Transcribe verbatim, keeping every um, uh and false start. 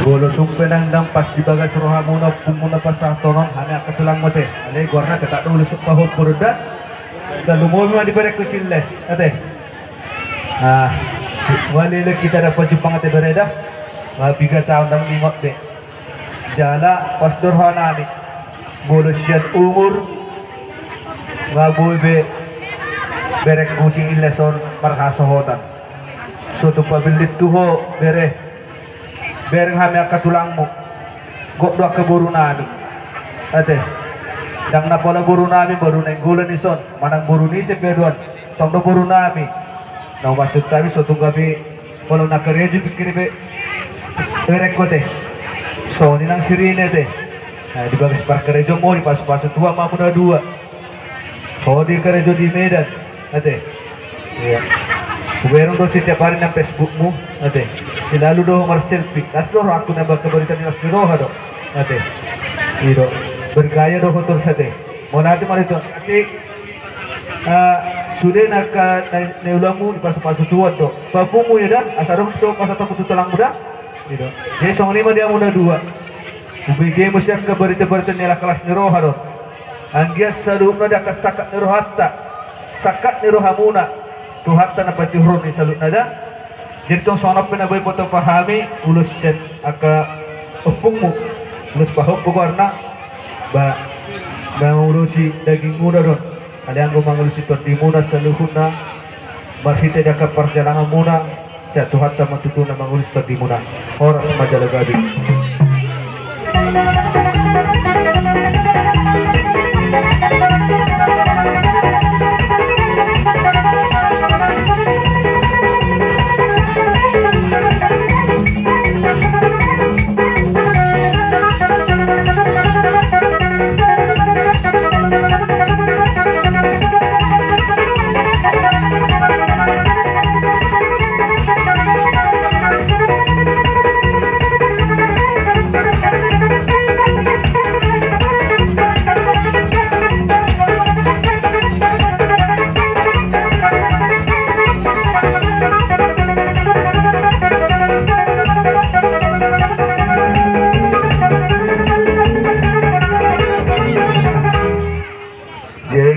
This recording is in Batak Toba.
Molo tung pe ndang pas di bagas rohamuna, ompungmuna pasahathon on, hami angka tulangmu ate. Alai goarna pe tak dulu sumpah ompung da. Tarlumobi ma di berengku si Illes ate. Ah, si, wali lek kita dapat jumpang ate bere da. Wah, piga taon ndang ningot be. Jala pas do rohanami, molo sian umur, nga boi be berengku si Illes on marhasohotan. So tung pabillin tu ho bere. Bereng hami angka tulangmu. Gok do angka borunami ate. Ndang na pola borunami, boru Nainggolan ison, manang boru ni ise pe doan. Tong do borunami. Na umaksud hami so tung gabe, molo na karejo pikir be berengku ate. Songon i nang sirine ate. Nah, di bagas parkarejomu dipasupasu Tuhan ma hamuna dua. Ho di karejo di Medan ate. Iya. Hubereng do setiap hari nang Facebookmu ate. Selalu do ho marselfie. Las do rohangku na angka barita ni las ni roha do ate. I do. Bergaya do ho torus ate. Molo ate mari tu ate. Ah, sude na angka na, na ulaonmu dipasupasu Tuhan do. Papungu i da, asa ro so pasahatonku tu tulangmu da. I do. Jadi songon i ma di hamuna dua. Hubege muse angka barita-barita ni las ni roha do. Anggiat saluhutna di angka sangkap ni rohanta, sangkap ni rohamuna, Tuhanta na patiuron i saluhutna da. Jadi tong songon on pe na boi huboto hami ulos sian angka ompungmu, ulos pahompu goarna, ba, mangulosi dagingmuna do on. Alai anggo mangulosi tondimuna saluhutna marhite di angka parjalanganmuna, sai Tuhanta ma tutu na mangulosi tondimuna. Horas ma jala gabe.